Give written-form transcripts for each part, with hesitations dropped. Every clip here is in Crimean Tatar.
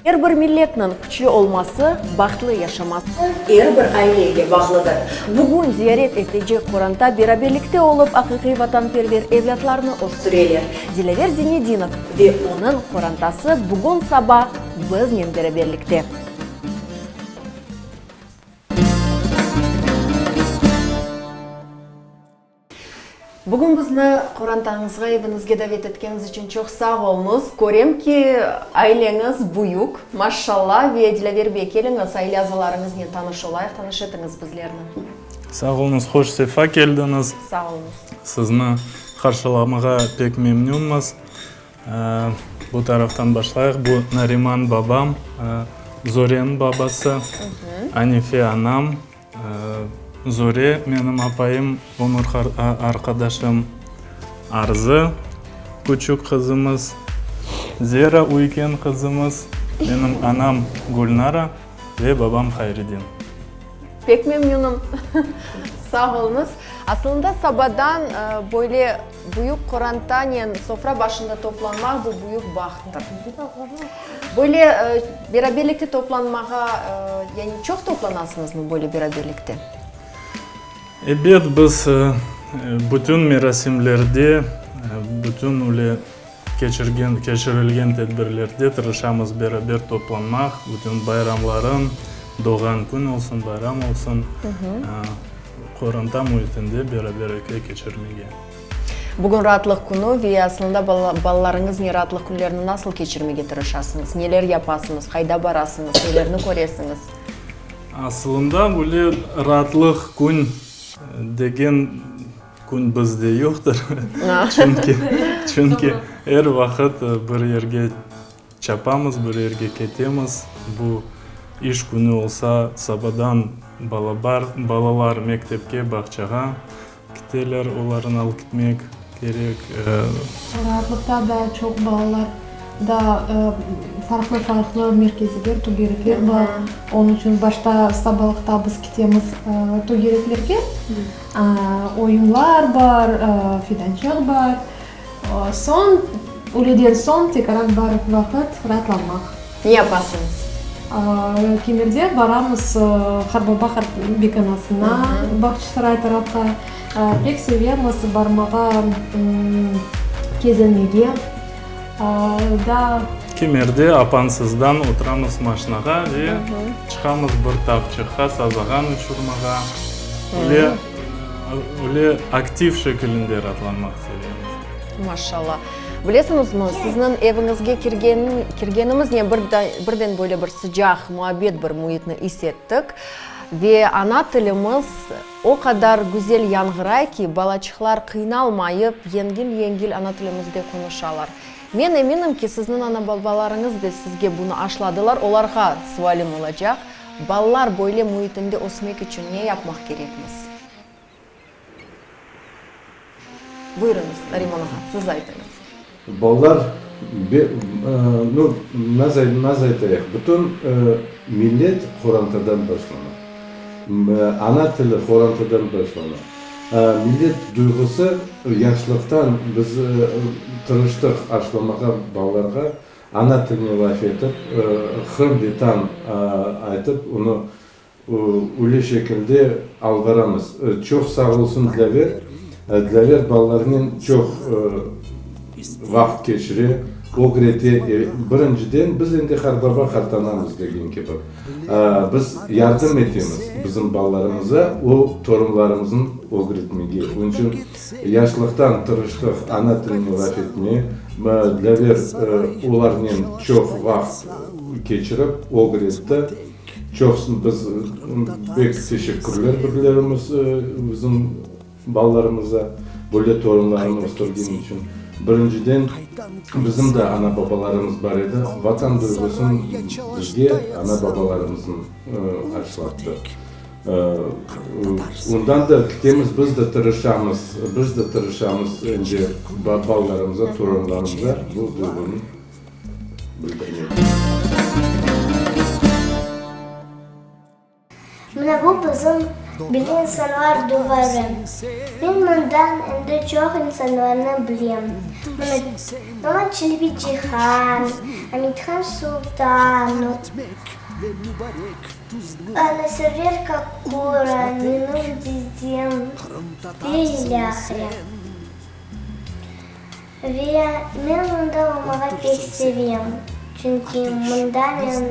Er bir milletniñ küçlü olması, bahtlı yaşaması er bir ailege bağlıdır. Bugün ziyaret etecek qoranta beraberlikte olıp aqiqiy vatanperver evlâtlarnı östüreler. Dilâver Zinedinov ve onıñ qorantası bugün saba biznen beraberlikte. Bugün bizni qorantañızğa, eviñizge davet etkeniñiz içün çoq sağ oluñız. Körem ki, aileñiz büyük, maşşalla, ve Dilâver bey, keliñiz, aile azalarıñıznen tanış olayıq, tanış etiñiz bizlerni. Sağ oluñız, hoş sefa keldiñiz. Sağ oluñız. Sizni qarşılamağa pek memnünmiz. Bu taraftan başlayıq, bu Nariman babam, Zoreniñ babası, Anife anam, Zore, menim apayım, ömür arqadaşım, Arzı, küçük qızımız, Zera, üyken qızımız, menim anam Gülnara ve babam Hayredin. Pek memnünim. Sağ oluñız. Aslında sabadan böyle büyük qorantanen sofra başında toplanmaq bu büyük bahttır. Böyle beraberlikte toplanmağa, yani çoq toplanasıñızmı böyle beraberlikte? Ebet, biz bütün merasimlerde, bütün öyle keçirgen, keçirilgen tedbirlerde tırışamız beraber toplanmaq, bütün bayramların, doğğan kün olsun, bayram olsun, qoranta müitinde beraberlikte keçirmege. Bugün raatlıq künü ve aslında balalarıñıznen raatlıq künlerini nasıl keçirmege tırışasıñız? Neler yapasıñız, qayda barasıñız, nelerni köresiñiz? Aslında böyle raatlıq kün degen kün bizde yoqtır. Çünki, çünki er vaqıt bir yerge Çapamız, bir yerge ketemiz. Bu iş künü olsa, sabadan balabar, balalar mektepke, bağçağa kiteler, olarnı alıp kitmek kerek. Raatlıqta da çoq balalar da farqlı-farqlı merkezler, tögerekler bar. Onıñ içün başta sabalıqta biz ketemiz tögereklerge. Oyunlar bar, fidançıq bar. Soñ, üyleden soñ tekrar bar vaqıt raatlanmaq. Ne yapasıñız? Kimerde baramız qarbaba qartbekanasına, Bağçasaray tarafqa. Pek sevemiz barmağa, kezinmege. Daa. Kimerde apansızdan oturamız maşinağa ve çıqamız bir tavçıqqa, sazağan uçurmağa. Öyle, öyle aktiv şekilinde raatlanmaq sevemiz. Maşallah. Bilesiñizmi, sizniñ eviñizge kirgen, kirgenimiznen bir, birden böyle bir sıcaq, muabbet bir müitni is ettik. Ve ana tilimiz o qadar güzel yañğıray ki, balaçıqlar qıynalmayıp, yengil-yengil ana tilimizde qonuşalar. Men eminim ki, sizniñ ana-babalarıñız da sizge bunı aşladılar, olarğa sualim olacaq, balalar böyle müitinde ösmek içün ne yapmaq kerekmiz? Buyurıñız, Nariman ağa, siz aytıñız. Balalar, nu, nasıl aytayıq, bütün millet qorantadan başlana. Ana tili qorantadan başlana. Millet duyğusı yaşlıqtan biz tırıştıq aşlamağa balalarğa, ana tilini laf etip, Qırım Vetan aytıp, onı öyle şekilde alvaramız. Çoq sağ olsun Dilâver. Dilâver balalarnen çoq vaqıt keçire, ögrete. Birinciden, biz endi qarbaba, qartanamız degen kibi. Biz yardım etemiz bizim balalarımıza o torunlarımıznı ögretmege. Onıñ içün yaşlıqtan tırıştıq ana tilini laf etmeye. Dilâver olarnen çoq vaqıt keçirip ögretti. Çoqsun biz pek teşekkürler bildiremiz bizim balalarımıza, böyle torunlarını östürgen içün. Birinciden, bizim de ana-babalarımız bar edi, Vatan duyğusın bizge ana-babalarımızın aşlattı. Ondan da kitemiz, biz de tırışamız, biz de tırışamız endi balalarımıza, torunlarımıza bu duyğunı bildirmege. Mına bu bizim. Bile insanlar duvarı. Men mından endi çoq insanlarnı bilem. Mına, Noman Çelebicihan, Amethan Sultan, Ana Server Kakura, menim didem ve ilâhre. Ve men mında olmağa pek sevem, çünki mında men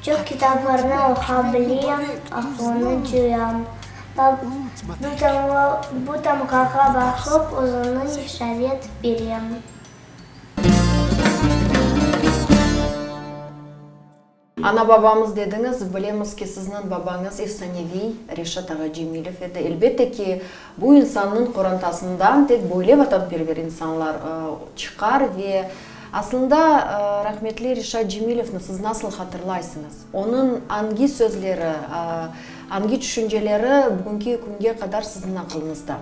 çoq kitaplarnı oqa bilem, aqlımnı cıyam. Bu tamğağa baqıp, özümni işaret berem. Ana-babamız dediñiz, bilemiz ki, sizniñ babañız efsaneviy Reşat ağa Cemilev edi. Elbette ki, bu insannıñ qorantasından tek böyle vatanperver insanlar çıqar ve aslında rahmetli Reşat Cemilevni siz nasıl hatırlaysıñız? Onıñ angi sözleri, angi tüşünceleri bugünki künge qadar siziñ aqılıñızda?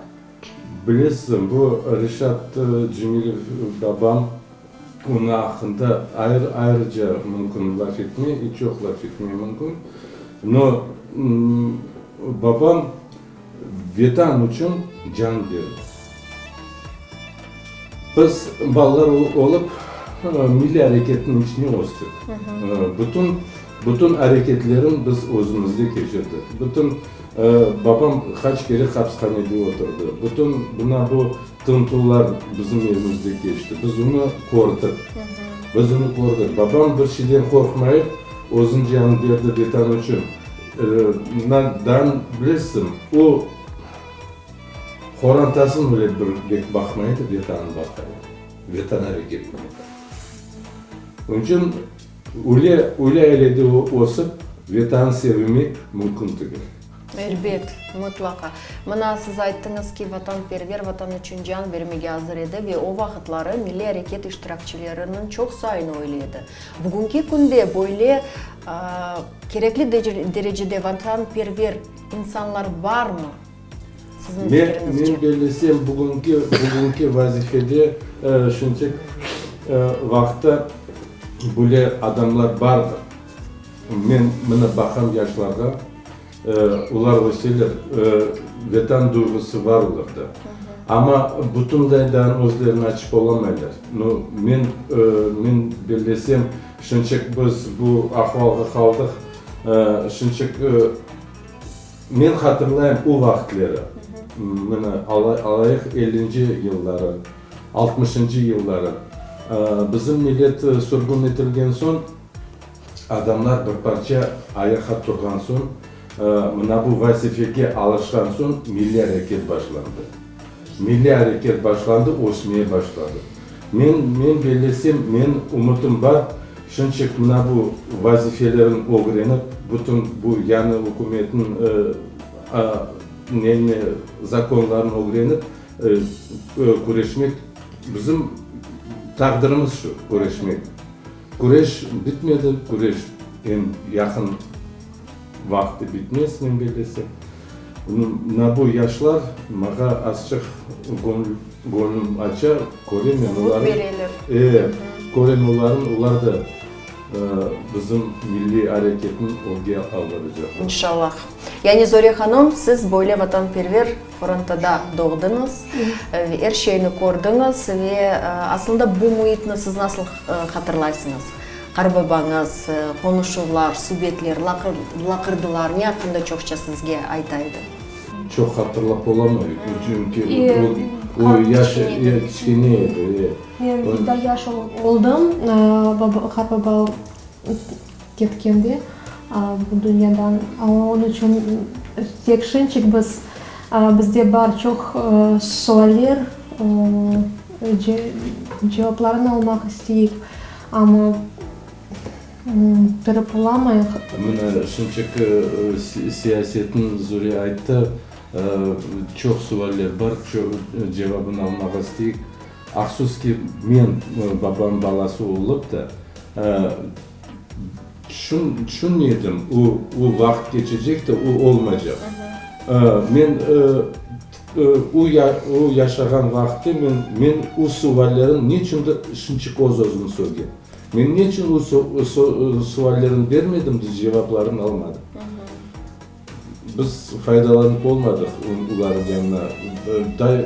Bilesiñ, bu Reşat Cemilev babam Onıñ aqqında ayrı ayrıca mümkün laf etme, i çoq laf etme mümkün. No, babam Vetan içün can berdi. Biz balalar olıp milliy areketniñ içine östik. Bütün, bütün areketlerin biz özümizde keçirdik. Bütün, babam qaç kere hapshanede oturdı. Bütün mına bu Tıntuvlar bizim evimizde keçti. Biz onı kördik. Biz onı kördik. Babam bir şeyden qorqmayıp, özüniñ canını berdi Vetan içün. Dan bilesiñ, o, qorantasını bile bir bek baqmay edi, Vetanını baqa edi. Vetan areketini baqa edi. Onıñ içün öyle, öyle ailede ösip, Vetanı sevmemek mümkün tügül. Elbet, mıtlaqa. Mına, siz ayttıñız ki, vatanperver Vatan içün can bermege azır edi ve o vaqıtları milliy areket iştirakçileriniñ çoqusı aynı öyle edi. Bugünki künde böyle kerekli derecede vatanperver insanlar barmı, siziñ fikiriñizce? Men bellesem, bugünki, bugünki vazifede şimdiki vaqıtta böyle adamlar bardır. Men mına baqam yaşlarğa, olar öseler, Vetan duyğusı bar olarda. Amma bütünley daa özlerini açıp olamaylar. Nu, men, men bellesem, şınçıq biz bu ahvalğa qaldıq, şınçıq, men hatırlayım o vaqıtları, mına, alayıq ellinci yılları, altmışıncı yılları, bizim millet sürgün etilgen soñ, Adamlar bir parça ayaqqa turğan soñ, mına bu vazifege alışqan soñ milliy areket başlandı. Milliy areket başlandı, ösmeye başladı. Men, men bellesem, men ümütim bar, şınçıq mına bu vazifelerin ögrenip, bütün bu yañı ükümetniñ neni, zakonlarını ögrenip, küreşmek, bizim taqdirimiz şu, küreşmek. Küreş bitmedi, küreş eñ yaqın vaqıtta bitmez, men bellesem. Mına bu yaşlar maña azçıq göñlüm aça, körem men olarnı. Ümüt bereler. E, körem olarnı, olar da bizim milliy areketni ögge aldıracaqlar. İnşallah. Yani, Zore hanım, siz böyle vatanperver Qorantada doğdıñız, er şeyni kördiñiz ve aslında bu müitni siz nasıl hatırlaysıñız? Qartbabañız, qonuşuvlar, subetler, laqırdılar ne aqqında çoqça sizge ayta edi? Çoq hatırlap olamayım, çünki o yaş kiçkene edi. Men daa yaş oldım, qartbaba ketkende bu dünyadan. Onıñ içün tek şimçik biz, bizde bar çoq sualler, cevaplarını almaq isteyik, amma berip olamayıq. Mına şimçik siyasetniñ Zure ayttı, çoq sualler bar, cevabını almaq isteyik. Afsus ki, men babam balası olıp da, tüşünmedim, o vaqıt keçecek de, o olmaycaq. Men o yaşağan vaqıtta men, men o suallerin neçündir şimçik öz-özüm sögem. Men neçün o suallerin bermedim de, cevaplarını almadım. Biz faydalanıp olmadıq olarnıñ yanına.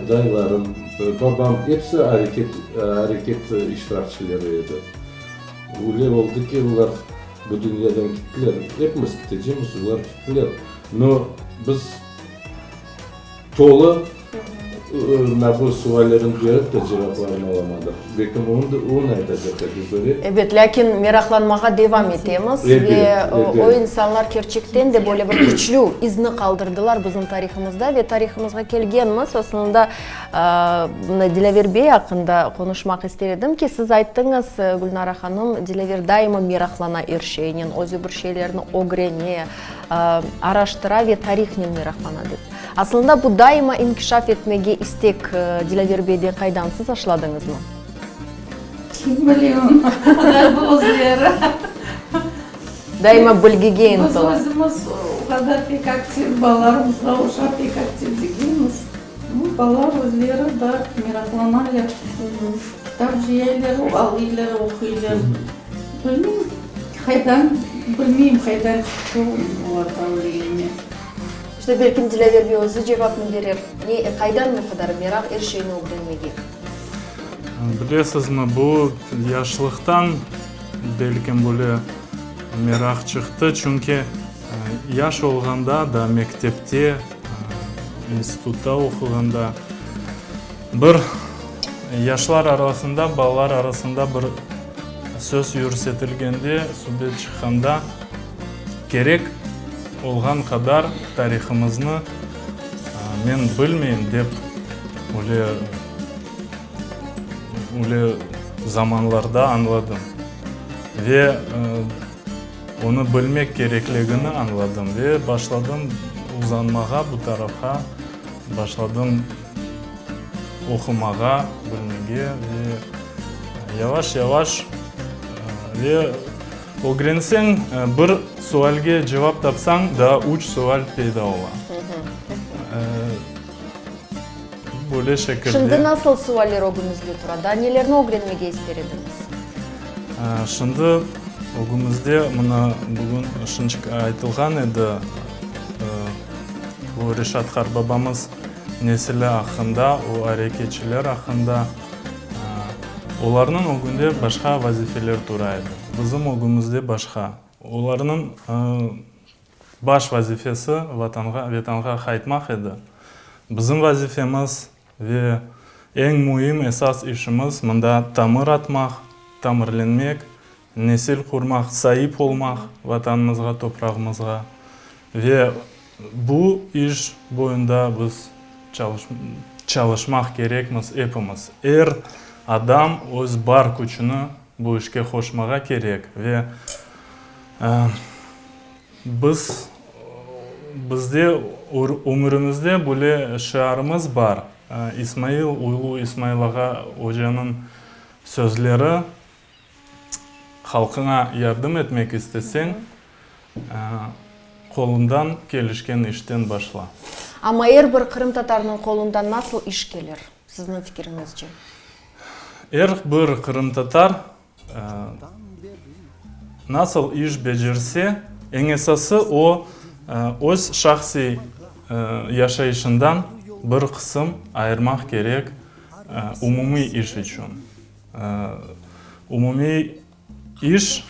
Dayılarım, babam, episi areket, areket iştirakçileri edi. Öyle oldı ki, olar bu dünyadan kettiler. Epimiz ketecemiz, olar kettiler. No, biz tolu mına bu suallerni berip de cevaplarını alamadıq. Belkim onı aytacaq edi Zore. Ebet, lâkin meraqlanmağa devam etemiz ve o insanlar kerçekten de böyle bir küçlü izni qaldırdılar bizim tarihımızda ve tarihımızğa kelgenmiz. Asılında, mına Dilâver bey aqqında qonuşmaq ister edim ki, siz ayttıñız, Gülnara hanım, Dilâver daima meraqlana er şeynen, özü bir şeylerni ögrene, araştıra ve tarihnen meraqlana dep. Asılında bu daima inkişaf etmege istek Dilâver beyden qaydan, siz aşladıñızmı? Kim bile onı, ğaliba özleri. Daima bilgige ıntıla. Biz özümiz o qadar pek aktiv, balalarımızğa oşap pek aktiv degilmiz. Balalar özleri daa meraqlanalar, kitap cıyaylar, alıylar, oquylar. Bilmeyim, qaydan, bilmeyim, qaydan çıqtı olarğa öyle ne. İşte, belkim Dilâver bey özü cevapnı berer. Ne, qaydan bu qadar meraq er şeyni ögrenmege? Bilesizmi, bu yaşlıqtan belkim böyle meraq çıqtı, çünki yaş olğanda da mektepte, institutta oquğanda bir yaşlar arasında, balalar arasında bir söz yürsetilgende, subet çıqqanda kerek olğan qadar tarihımıznı men bilmeyim dep öyle öyle zamanlarda añladım. Ve onı bilmek kerekligini añladım ve başladım uzanmağa bu tarafqa, başladım oqumağa, bilmege ve yavaş-yavaş ve ögrenseñ, bir sualge cevap tapsañ, daa üç sual peyda ola. Böyle şekilde. Şimdi nasıl sualler ögüñizde tura? Daa nelerni ögrenmege ister ediñiz? Şimdi ögümizde, mına bugün şınçık aytılğan edi, bu Reşat qarbabamız nesili aqqında, o areketçiler aqqında. Olarnıñ ögünde başqa vazifeler tura edi. Bizim ögümizde başqa. Olarnıñ Baş vazifesi Vatanğa, Vetanğa qaytmaq edi. Bizim vazifemiz ve eñ müim esas işimiz mında tamır atmaq, tamırlenmek, nesil qurmaq, saip olmaq Vatanımızğa, toprağımızğa. Ve bu iş boyunda biz çalışmaq kerekmiz epimiz. Er adam öz bar küçüni bu işke qoşmağa kerek ve Biz, bizde ömürimizde böyle şiarımız bar, İsmail, Uylu İsmail ağa ocanıñ sözleri, Halqıña yardım etmek isteseñ, qolundan kelişken işten başla. Amma er bir qırımtatarnıñ qolundan nasıl iş kelir, sizniñ fikiriñizce? Er bir qırımtatar Nasıl iş becerse, eñ esası o, öz şahsiy yaşayışından bir qısım ayırmaq kerek umumiy iş içün. Umumiy iş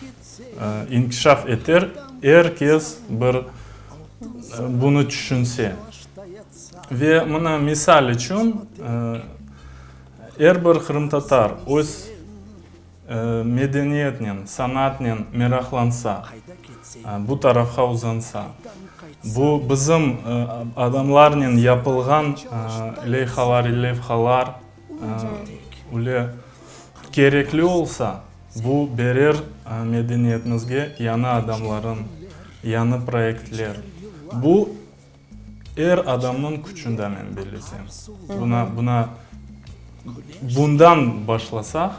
inkişaf eter, er kes bir bunı tüşünse. Ve mına misal içün, er bir qırımtatar öz medeniyetnen, sanatnen meraqlansa, bu tarafqa uzansa, bu bizim adamlarnen yapılğan leyhalar, levhalar öyle kerekli olsa, bu berer medeniyetimizge yañı adamların, yañı proyektler. Bu Er adamnıñ küçünde men bellesem. Buna, buna, bundan başlasaq.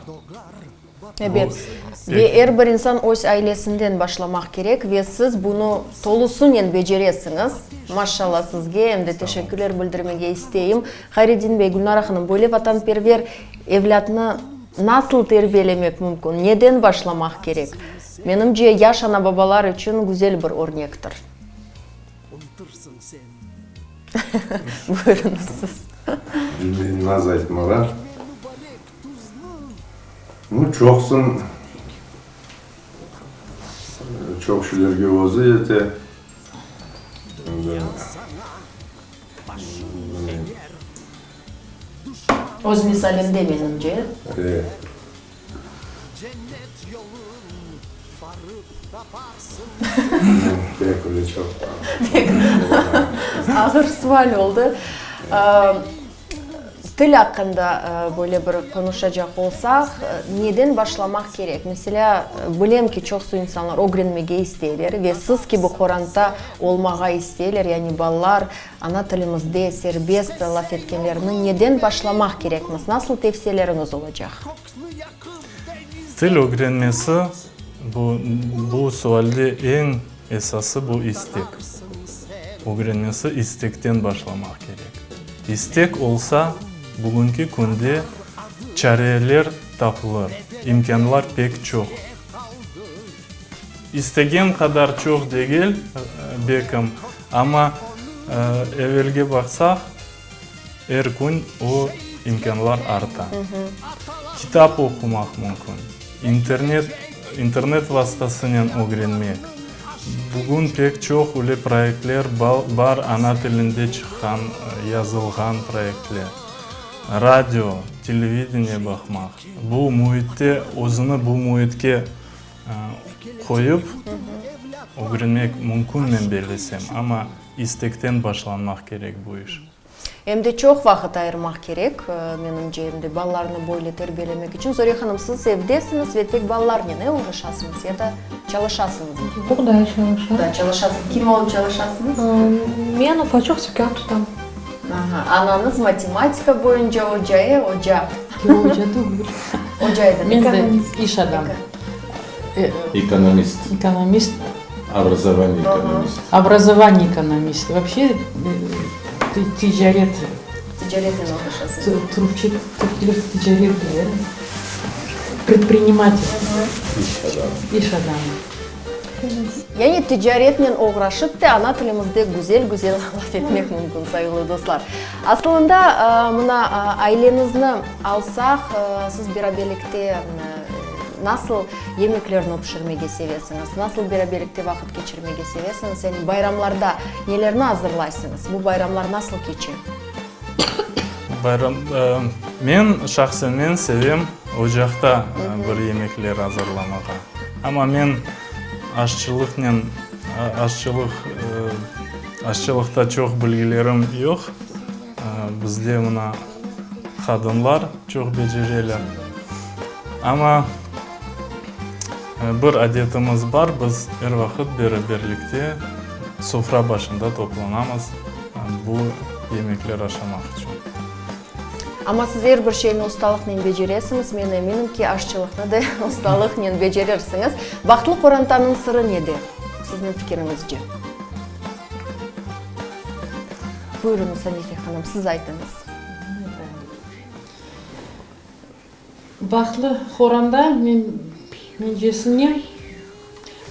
Ebet. Ve er bir insan öz ailesinden başlamaq kerek ve siz bunı tolusınen beceresiñiz. Maşşalla sizge, em de teşekkürler bildirmege isteyim. Hayreddin bey, Gülnara hanım, böyle vatanperver evlâtnı nasıl terbiyelemek mümkün, neden başlamaq kerek? Menimce, yaş ana-babalar içün güzel bir örnektir. Buyurıñız siz. Naz aytmağa. Nu, çoqsun, çoq şeylerge özü yete. Endi, Öz misalinde, menimce. E. Pek öyle çoq. Pek ağır sual oldı. Til aqqında böyle bir qonuşacaq olsaq, neden başlamaq kerek? Meselâ, bilem ki, çoqsu insanlar ögrenmege isteyler ve siz kibi qoranta olmağa isteyler, yani balalar ana tilimizde serbest laf etkenlerini neden başlamaq kerekmiz? Nasıl tevsiyeleriñiz olacaq? Til ögrenmesi, bu, bu sualde eñ esası bu istek. Ögrenmesi istekten başlamaq kerek. İstek olsa, bugünki künde çareler tapılır, imkânlar pek çoq. İstegen qadar çoq degil, belkim, amma evelge baqsaq, Er kün o imkânlar arta. Kitap oqumaq mümkün, internet, internet vastasınen ögrenmek. Bugün pek çoq öyle proyektler bar, ana tilinde çıqqan, yazılğan proyektler. Radio, televideniye baqmaq. Bu müitte, özüni bu müitke qoyıp ögrenmek mümkün, men bellesem, amma İstekten başlanmaq kerek bu iş. Em de çoq vaqıt ayırmaq kerek, menimce, em de balalarnı böyle terbiyelemek içün. Zore hanım, siz evdesiñiz ve tek balalarnen, e, oğraşasıñız ya da çalışasıñızmı? Yoq, daa çalışam. Daa çalışasıñız. Kim olıp çalışasıñız? Men ufaçıq tükân tutam. Aha, anañız matematika boyunca oca, e, oca? Yoq, oca tügül. Oca edi. Men de iş adamı. Ekonomist. Ekonomist. Obrazovaniye ekonomist. Obrazovaniye ekonomist. Vobşe ticaret. Ticaretnen oğraşasıñız. Türkçe, türkler ticaret deyler. Predprinimatel. İş adamı. İş adamı. Yani ticaretnen oğraşıp da ana tilimizde güzel-güzel laf etmek mümkün, sayğılı dostlar. Asılında, mına, aileñizni alsaq, siz beraberlikte nasıl yemeklerni pişirmege sevesiñiz, nasıl beraberlikte vaqıt keçirmege sevesiñiz, yani bayramlarda nelerni azırlaysıñız, bu bayramlar nasıl keçe? Bayram, men şahsen men sevem ocaqta bir yemekler azırlamağa. Amma men aşçılıqnen, aşçılıq, aşçılıqta çoq bilgilerim yoq. Bizde mına qadınlar çoq becereler. Amma bir adetimiz bar, biz er vaqıt beraberlikte sofra başında toplanamız bu yemekler aşamaq içün. Amma siz er bir şeyni ustalıqnen beceresiñiz, men eminim ki, aşçılıqnı da ustalıqnen becerirsiñiz. Bahtlı qorantanıñ sırı nede, sizniñ fikiriñizce? Buyurıñız, Anife hanım, siz aytıñız. Bahtlı qoranta, mencesine,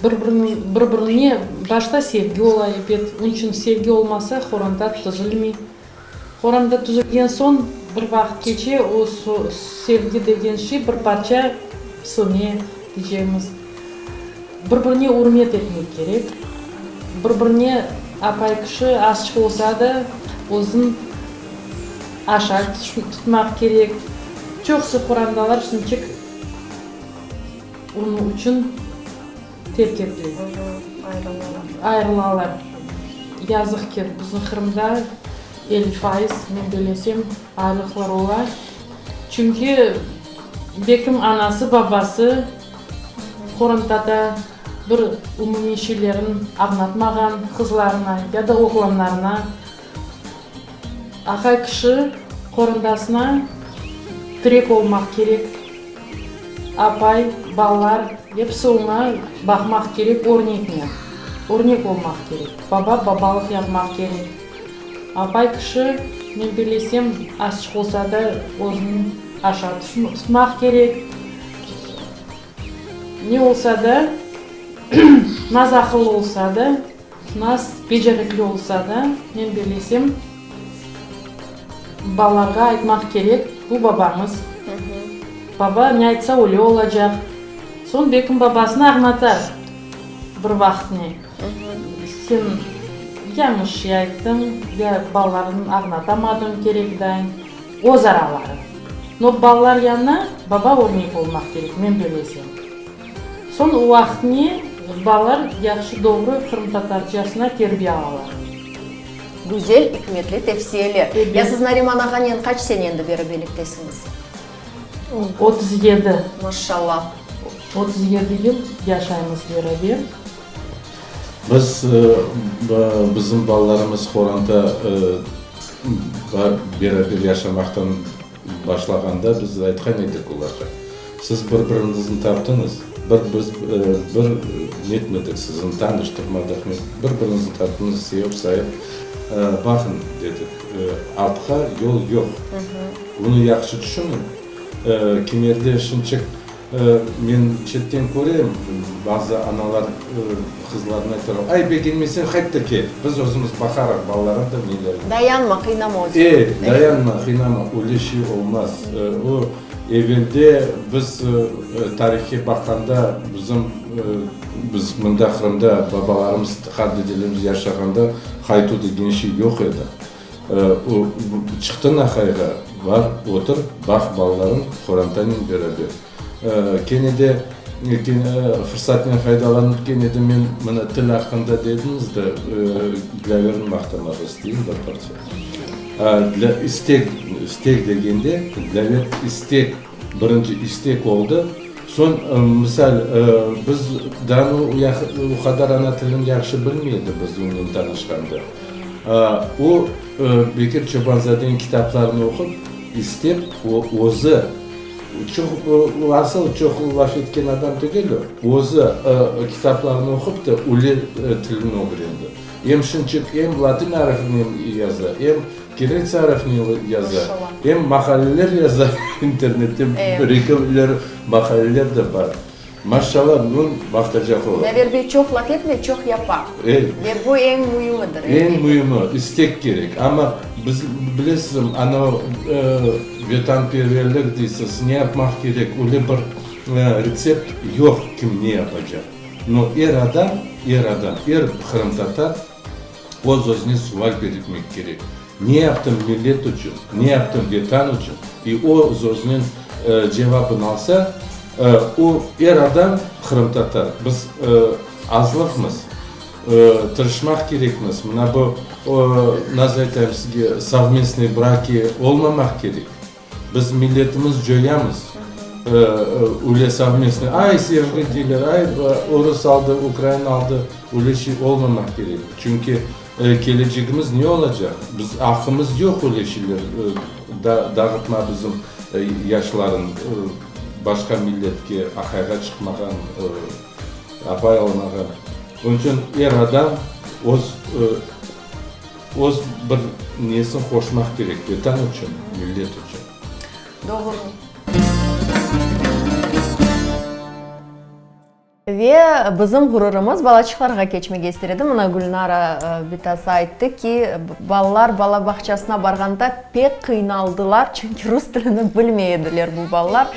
bir-birine başta sevgi ola, ebet. Onıñ içün sevgi olmasa, qoranta tüzülmey. Qoranta tüzülgen soñ, bir vaqıt keçe, o sevgi degen şey bir parça söne, diycegimiz. Bir-birine ürmet etmek kerek. Bir-birine apay kişi azçıq olsa da, özün aşağı tutmaq kerek. Çoqusı qorantalar şimcik onıñ içün terk etile, ayırılalar. Yazıq ki, bizim Qırımda 50%, men belesem, ayrılıqlar ola. Çünki bekim anası, babası qorantada bir umumiy şeylerin añlatmağan qızlarına ya da oğlanlarına. Aqay kişi qorantasına tirek olmaq kerek, apay, balalar, episi oña baqmaq kerek örneknen, örnek olmaq kerek, baba babalıq yapmaq kerek. Apay kişi, men bellesem, azçıq olsa da özüni aşağı tutmaq kerek. Ne olsa da, naz aqıllı olsa da, naz becerikli olsa da, men bellesem. Balalarğa aytmaq kerek, bu babamız. Baba ne aytsa, öyle olacaq. Soñ belkim babasını ağnatar bir vaqıt ne. Sen yañlış şey ayttıñ, ya balalarnı ağnatamadıñ kerek dayın. Öz araları. No balalar yanına baba örnek olmaq kerek, men belesem. Soñ o vaqıt ne, balalar yahşı doğru qırımtatarcasına terbiye alalar. Güzel, ikmetli tevsiyeler. Ebet. Ya siz Nariman ağanen qaç sene endi beri birliktesiñiz? 37. Maşşallah. 37 yıl yaşaymız beraber. Biz, bizim balalarımız qoranta beraber yaşamaqtan başlağanda biz aytqan edik olarğa, siz bir-biriñizni taptıñız, bir biz bir netmedik, sizni tanıştırmadıq, bir-biriñizni taptıñız, sevip sayıp baqıñ, dedik, artqa yol yoq, bunı yahşı tüşüniñ, kimerde şimçik Men çetten körem, bazı analar qızlarına aytalar, Ay, begenmeseñ, qayt da kel, biz özümiz baqarıq, balalarım da, nelerim de. Dayanma, qıynama özüñni. E, dayanma, qıynama, öyle şey olmaz. O, evelde biz tarihke baqqanda, bizim, biz mında Qırımda babalarımız, qartdedelerimiz yaşağanda qaytuv degen şey yoq edi. O, çıqtı nahayğa, bar, otur, baq balalarıñ, qorantanen beraber. Kene de, fırsatnen faydalanıp, kene de men mına til aqqında dediñiz de, Dilâverni maqtamaq isteyim bir parça. İstek, istek degende, Dilâver istek, birinci istek oldı. Soñ, misal, biz daa o qadar ana tilini yahşı bilmey edi biz onen tanışqanda. O, Bekir Çobanzadeniñ kitaplarını oqup, istep, o, özü, çoq, asıl çoq laf etken adam degil o, özü kitaplarını oqup da öyle tilini ögrendi. Em şınçıq, em latin arfinen yaza, em kirillitsa arfinen yaza, em maqaleler yaza, internette bir-ekiler maqaleler de bar. Maşşalla, bugün maqtacaq olam. Dilâver bey çoq laf etmey, çoq yapa. Evet. Ve bu eñ müimidir. Eñ müimi, istek kerek. Amma biz, bilesizmi, ana vetanperverlik deysiz, ne yapmaq kerek, öyle bir retsept yoq, kim ne yapacaq. No, er adam, er adam, er qırımtatar öz-özüne sual berilmek kerek, ne yaptım millet içün, ne yaptım Vetan içün? İ o öz-özünen cevabını alsa, o, er adam qırımtatar, biz azlıqmız, tırışmaq kerekmiz, mına bu, nasıl aytayım sizge, sovmestnıy braki olmamaq kerek. Biz milletimiz coyamız. Öyle sovmestnıy, ay, sevgi deyler, ay, orus aldı, ukrain aldı, öyle şey olmamaq kerek. Çünki kelecegimiz ne olacaq? Biz aqqımız yoq öyle şeyler dağıtma bizim yaşların başqa milletke aqayğa çıqmağan, apay almağan. Onıñ içün er adam öz Öz bir nesin qoşmaq kerek Vetan içün, millet içün. Doğru. Ve bizim ğururımız balaçıqlarğa keçmege ister edim. Mına Gülnara bitası ayttı ki, balalar bala bağçasına barğanda pek qıynaldılar, çünki rus tilini bilmey ediler bu balalar.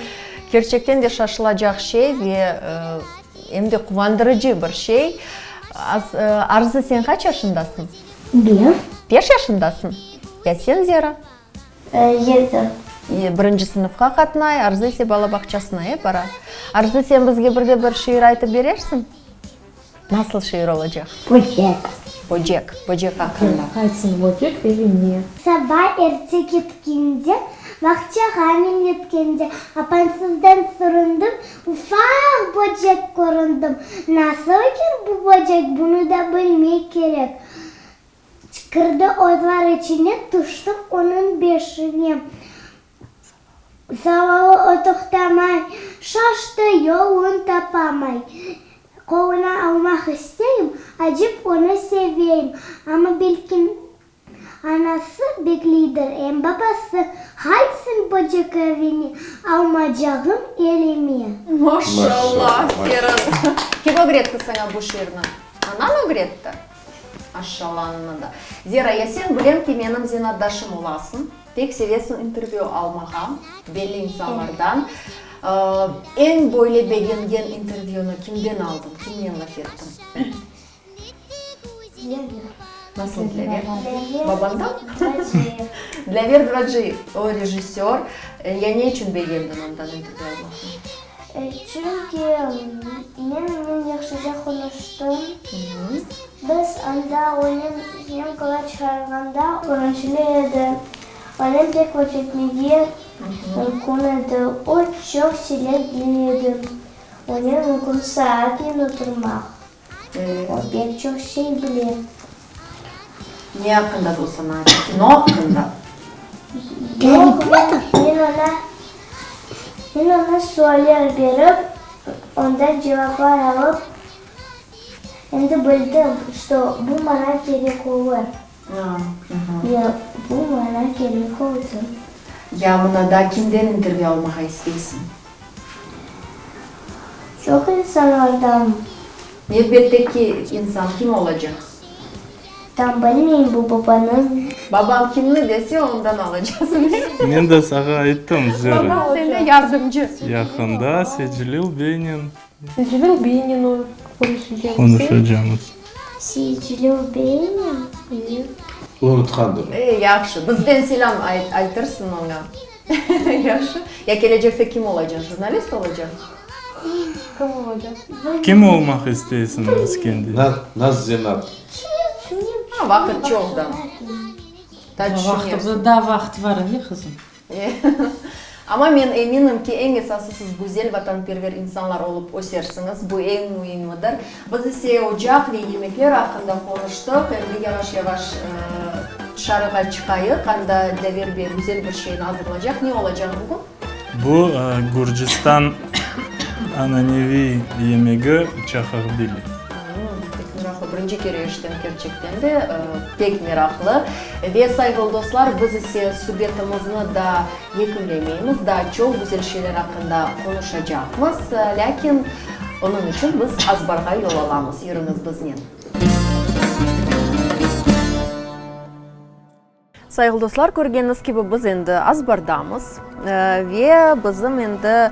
Kerçekten de şaşılacaq şey ve em de quvandırıcı bir şey. Arzı, sen qaç yaşındasıñ? Beş. Beş yaşındasıñ? Ya sen, Zera? Yedi. Birinci sınıfqa qatnay, Arzı ise bala bağçasına, e, bara. Arzı, sen bizge bir de bir şiir aytıp berersiñ? Nasıl şiir olacaq? Böcek. Böcek. Böcek aqqında. Aytsın böcek evine. Saba erte ketkende, bağçağa men yetkende, apansızdan süründim, ufaq böcek köründim. Nasıl eken bu böcek, bunı da bilmek kerek. Kirdi otlar içine, tüştim onıñ beşine. Zavallı o toqtamay, şaştı, yolun tapamay. Qoluna almaq isteyim, acıp onı seveyim, amma belkim anası bekleydir, em babası, qaytsın böcek evine, almacağım elime. Maşallah, aferin! Kim ögretti saña bu şiirni? Anañ ögretti? Maşallah, anana da. Zera, ya sen bilem ki, menim zenaatdaşım olasıñ. Pek sevesiñ intervyu almağa belli insanlardan. Eñ böyle begengen intervyunı kimden aldıñ, kimnen laf ettiñ? Dilâver. Nasıl Dilâver? Dilâver Babandan? Dvaciyev. Dilâver Dvaciyev, o rejissör. Ya ne içün begendiñ ondan intervyu almaqnı? Çünki men onen yahşıca qonuştım. Biz anda onen syemkalar çıqarğanda körünişli edi. Onen pek laf etmege mümkün edi. O çoq şeyler bile edi. Onen mümkün saatnen oturmaq. O pek çoq şey bile. Ne aqqında o saña ayttı? Kino aqqında? Yoq, men oña, men oña sualler berip, ondan cevaplar alıp, endi bildim, çto bu maña kerek olur. Ve bu maña kerek oldı. Ya mına daa kimden intervyu almağa isteysiñ? Çoq insanlardan. Nevbetteki insan kim olacaq? Tam bilmeyim, bu babanıñ. Babam kimni dese, ondan alacasıñ. Men de sağa ayttım, Zöre. Babam sende yardımcı. Yaqında Secelil beynen. Secelil beynen qonuşacağımız. Qonuşacağımız. Secelil beynen? Unutqandır. E, yahşı. Bizden selâm aytırsıñ oña. Yahşı. Ya kelecekte kim olacaq? Jurnalist olacaq? Kim olacaq? Kim olmaq isteysiñ, İskender? Naz zenaat. Ha, vaqıt çoq da. Ta tüşünersiñ. Daa vaqıt var, e, qızım? Amma men eminim ki, eñ esası siz güzel vatanperver insanlar olıp ösersiñiz, bu eñ müimidir. Biz ise ocaq ve yemekler aqqında qonuştıq, endi yavaş-yavaş tışarığa çıqayıq, anda Dilâver bey güzel bir şeyni azırlacaq. Ne olacaq bugün? Bu, Gürcistan ananeviy yemegi çahahbili. Pek meraqlı, birinci kere eşitem kerçekten de, pek meraqlı. Ve, sayğılı dostlar, biz ise subetimizni daa yekünlemeymiz, daa çoq güzel şeyler aqqında qonuşacaqmız, lâkin onıñ içün biz azbarğa yol alamız. Yürüñiz biznen. Sayğılı dostlar, körgeniñiz kibi, biz endi azbardamız ve bizim endi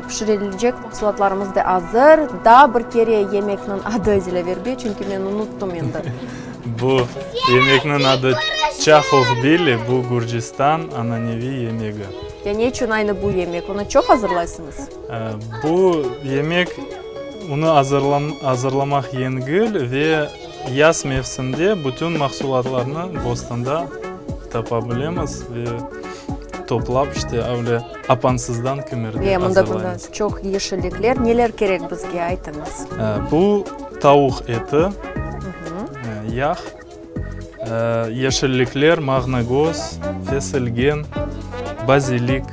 pişirilecek mahsulatlarımız da azır. Daa bir kere yemekniñ adı Dilâver bey, çünki men unuttım endi. Bu yemekniñ adı çahohbili, bu Gürcistan ananeviy yemegi. Ya ne içün aynı bu yemek? Onı çoq azırlaysıñız? Bu yemek, onı azırlamaq yengil ve Yaz mevsimde bütün mahsulatlarnı bostanda tapa bilemiz ve toplap, işte, öyle apansızdan kimerde azırlaymız. Mında çoq yeşillikler. Neler kerek bizge, aytıñız? Bu tavuq eti, yağ, yeşillikler, mağnagöz, fesilgen, bazilik,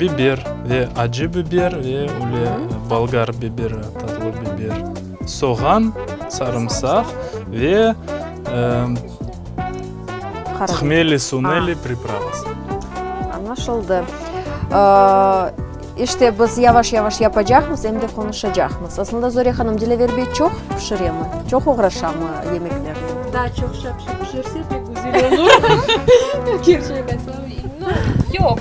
biber ve acı biber ve öyle bolgar biberi, tatlı biber. Soğan, sarımsaq ve hmeli suneli pripravası. Añlaşıldı. İşte, biz yavaş-yavaş yapacaqmız, em de qonuşacaqmız. Aslında, Zore hanım, Dilâver bey çoq pişiremi, çoq oğraşamı yemeklernen? Da, çoq şapşi pişirse, pek güzel olur. Kerçek aytsam, yoq,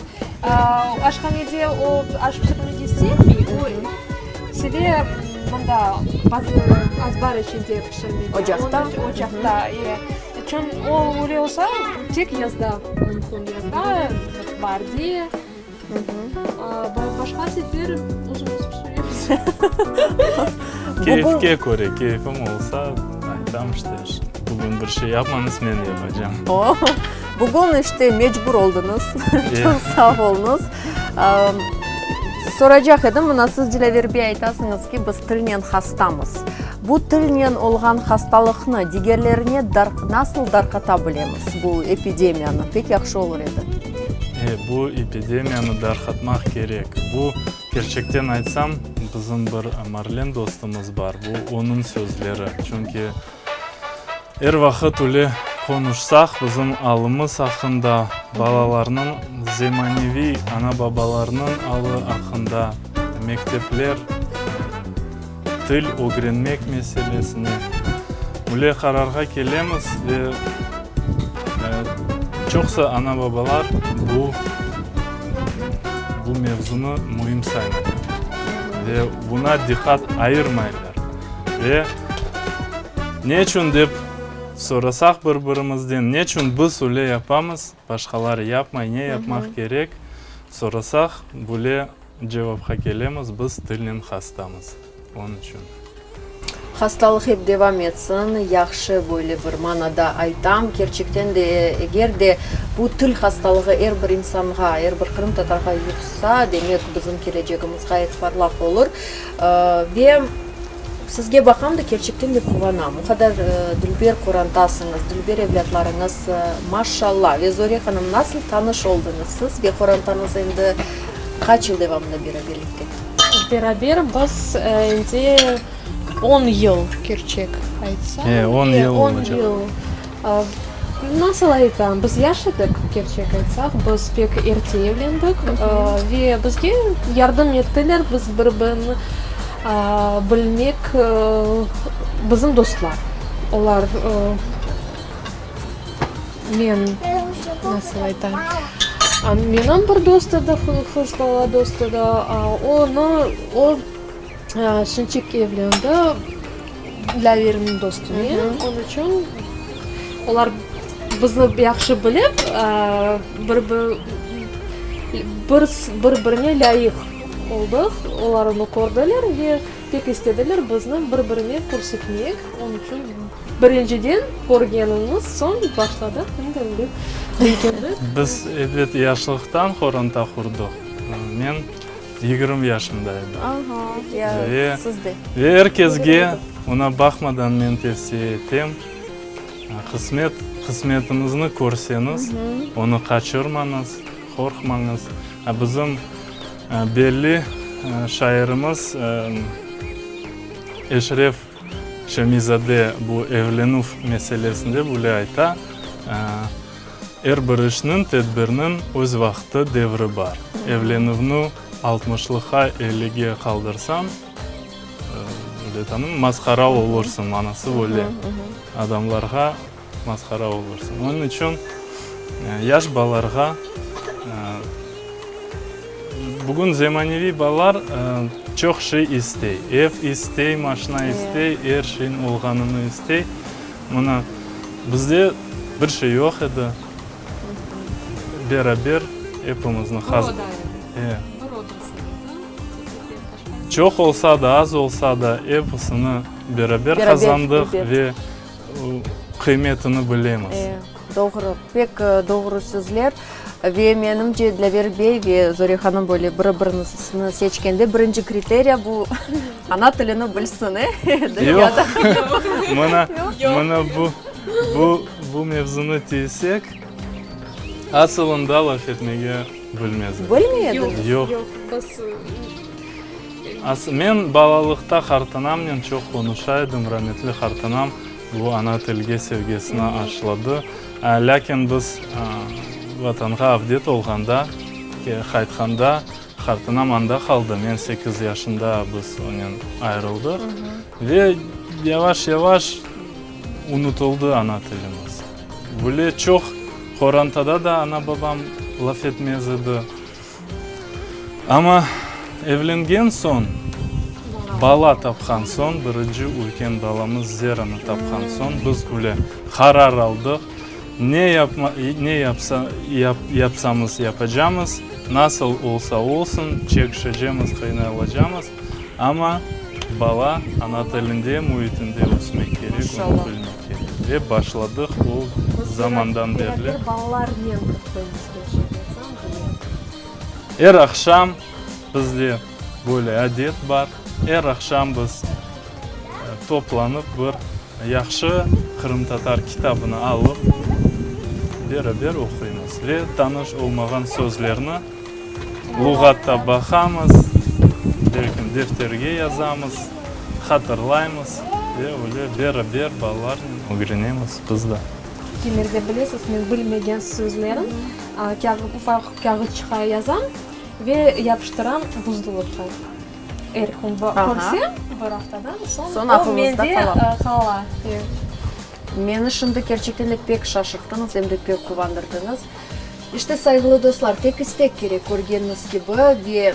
aşhanede o aş pişirmege sevmey, o seve mında bazı azbar içinde pişirmege. Ocaqta? Ocaqta, e. Çün o öyle olsa, tek yazda mümkün, yazda, baarde. Başqa sefer özümiz pişiremiz. Keyfke köre, keyfim olsa, aytam işte, bugün bir şey yapmañız, men yapacam. O, bugün işte mecbur oldıñız. Çoq sağ oluñız. Soracaq edim, mına siz, Dilâver bey, aytasıñız ki, biz tilnen hastamız. Bu tilnen olğan hastalıqnı digerlerine nasıl darqata bilemiz, bu epidemiyanı? Pek yahşı olur edi. E, bu epidemiyanı darqatmaq kerek. Bu, kerçekten aytsam, bizim bir Marlen dostumız bar, bu onıñ sözleri. Çünki er vaqıt öyle qonuşsaq, bizim alımız aqqında, balalarnıñ, zemaneviy ana-babalarnıñ alı aqqında, mektepler, til ögrenmek meselesine öyle qararğa kelemiz ve. Çoqsa ana-babalar bu bu mevzunı müim saymaylar ve buna diqqat ayırmaylar. Ve neçün dep sorasaq bir-birimizden, neçün biz öyle yapamız, başqaları yapmay, ne yapmaq kerek, sorasaq, böyle cevapqa kelemiz, biz tilnen hastamız. Onıñ içün. Hastalıq ep devam etsin, yahşı böyle bir manada aytam. Kerçekten de, eger de bu til hastalığı er bir insanğa, er bir qırımtatarğa yuqsa, demek bizim kelecegimiz ğayet parlaq olur. Ve sizge baqam da, kerçekten de quvanam. O qadar dülber qorantasıñız, dülber evlâtlarıñız, maşşalla! Ve Zore hanım, nasıl tanış oldıñız siz ve qorantañız endi qaç yıl devamında beraberlikte? Beraber biz endi on yıl, kerçek aytsam. E, on yıl olacaq. On yıl. Nasıl aytam, biz yaş edik, kerçek aytsaq, biz pek erte evlendik ve bizge yardım ettiler, biz bir-birini bilmek, bizim dostlar, olar, men, nasıl aytam, menim bir dost edi, qız bala dost edi, onı, o, şimçik evlendi Dlâverniñ dostunen, onıñ içün olar bizni yahşı bilip, bir-birine lâyıq oldıq, olar onı kördiler ve pek istediler bizni bir-birine körsetmek, onıñ içün birinciden körgenimiz soñ başladıq, endi öyle bilgendik. Biz, ebet, yaşlıqtan qoranta qurdıq. Men 20 yaşımda edim. Aha, ya Ve, siz de. ve er kesge, oña baqmadan men tevsiye etem, qısmet, qısmetiñizni körseñiz, onı qaçırmañız, qorqmañız. Bizim belli şairimiz Eşref Şemizade bu evlenüv meselesinde böyle ayta, Er bir işniñ, tedbirniñ öz vaqtı, devri bar. Evlenüvni altmışlıqqa, ellige qaldırsañ, öyle tanım, masqara olursıñ, manası öyle. Adamlarğa masqara olursıñ. Onıñ içün yaş balalarğa, bugün zemaneviy balalar çoq şey istey. Ev istey, maşina istey, er şeyniñ olğanını istey. Mına, bizde bir şey yoq edi. Beraber epimizni Bir oda edi. Bir odası edi. Çoq olsa da, az olsa da, episini beraber qazandıq ve qıymetini bilemiz. Doğru, pek doğru sözler. Ve menimce, Dlâver bey ve Zore hanım böyle biri-birini seçkende birinci kriteriya bu ana tilini bilsin, e? Yoq, mına, mına bu, bu, bu mevzunı tiysek, asılında laf etmege bilmez edik. Bilmey ediñiz? Yoq. Men balalıqta qartanamnen çoq qonuşa edim, rametli qartanam bu ana tilge sevgisini aşladı. Lâkin biz Vatanğa avdet olğanda, qaytqanda, qartanam anda qaldı, men sekiz yaşında biz onen ayırıldıq. Ve yavaş-yavaş unutıldı ana tilimiz. Böyle çoq qorantada da ana-babam laf etmez edi. Amma evlengen soñ, bala tapqan soñ, birinci üyken balamız Zeranı tapqan soñ, biz öyle qarar aldıq, ne yapma, ne yapsa, yapsamız yapacamız, nasıl olsa olsun, çekişecemiz, qıynalacamız, amma bala ana tilinde, müitinde ösmek kerek, onı bilmek kerek. Ve başladıq o zamandan berli. Beraber balalarnen oquymız. Er aqşam bizde böyle adet bar, er aqşam biz toplanıp bir yahşı qırımtatar kitabını alıp, beraber oquymız ve tanış olmağan sözlerni luğatta baqamız, belkim defterge yazamız, hatırlaymız ve öyle beraber balalarnen ögrenemiz biz de. Kimerde bilesiz, men bilmegen sözlerim ufaq kâğıtçıqa yazam ve yapıştıram buzdolapqa. Er kün körsem, bir aftadan soñ o mende qala. Meni şimdi kerçekten de pek şaşırttıñız, em de pek quvandırdıñız. İşte, sayğılı dostlar, tek istek kerek, körgeniñiz kibi, ve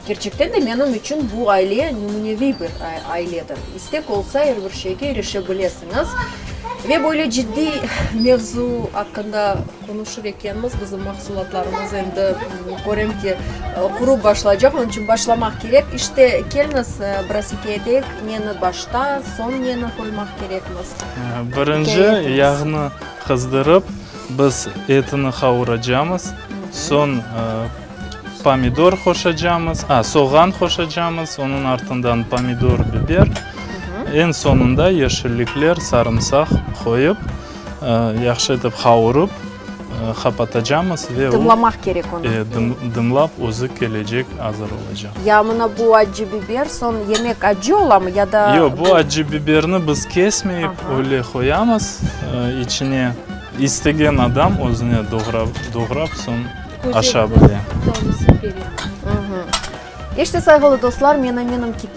kerçekten de menim içün bu aile nümüneviy bir ailedir. İstek olsa, er bir şeyge irişe bilesiñiz. Ve böyle ciddiy mevzu aqqında qonuşır ekenmiz, bizim mahsulatlarımız endi, körem ki, qurup başlaycaq, onıñ içün başlamaq kerek. İşte, keliñiz, biraz ikâye eteyik, neni başta, soñ neni qoymaq kerekmiz? Birinci yağnı qızdırıp, biz etini qavuracamız, soñ pomidor qoşacamız, a, soğan qoşacamız, onıñ artından pomidor, biber, eñ soñunda yeşillikler, sarımsaq qoyıp, yahşı etip qavurıp, qapatacamız ve o. Dımlamaq kerek onı. E, dımlap özü kelecek, azır olacaq. Ya mına bu accı biber, soñ yemek accı olamı ya da. Yoq, bu accı biberni biz kesmeyip, öyle qoyamız içine. İstegen adam özüne doğrap, soñ aşa bile. İşte, sayğılı dostlar, men eminim ki,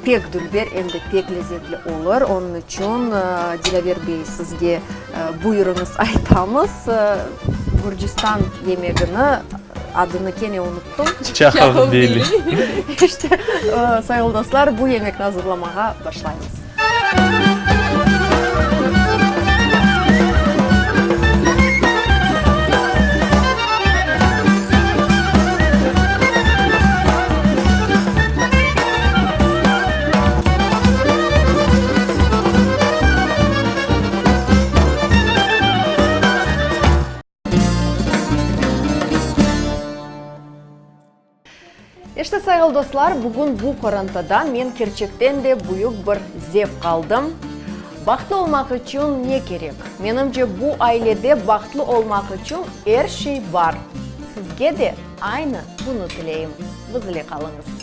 pek dülber em de pek lezetli olur. Onıñ içün, Dilâver bey, sizge buyurıñız aytamız. Gürcistan yemegini, adını kene unuttım. Çahavbeli. İşte, sayğılı dostlar, bu yemekni azırlamağa başlaymız. İşte, sayğılı dostlar, bugün bu qorantadan men kerçekten de büyük bir zevq aldım. Bahtlı olmaq içün ne kerek? Menimce, bu ailede bahtlı olmaq içün er şey bar. Sizge de aynı bunı tileyim. Biz ile qalıñız.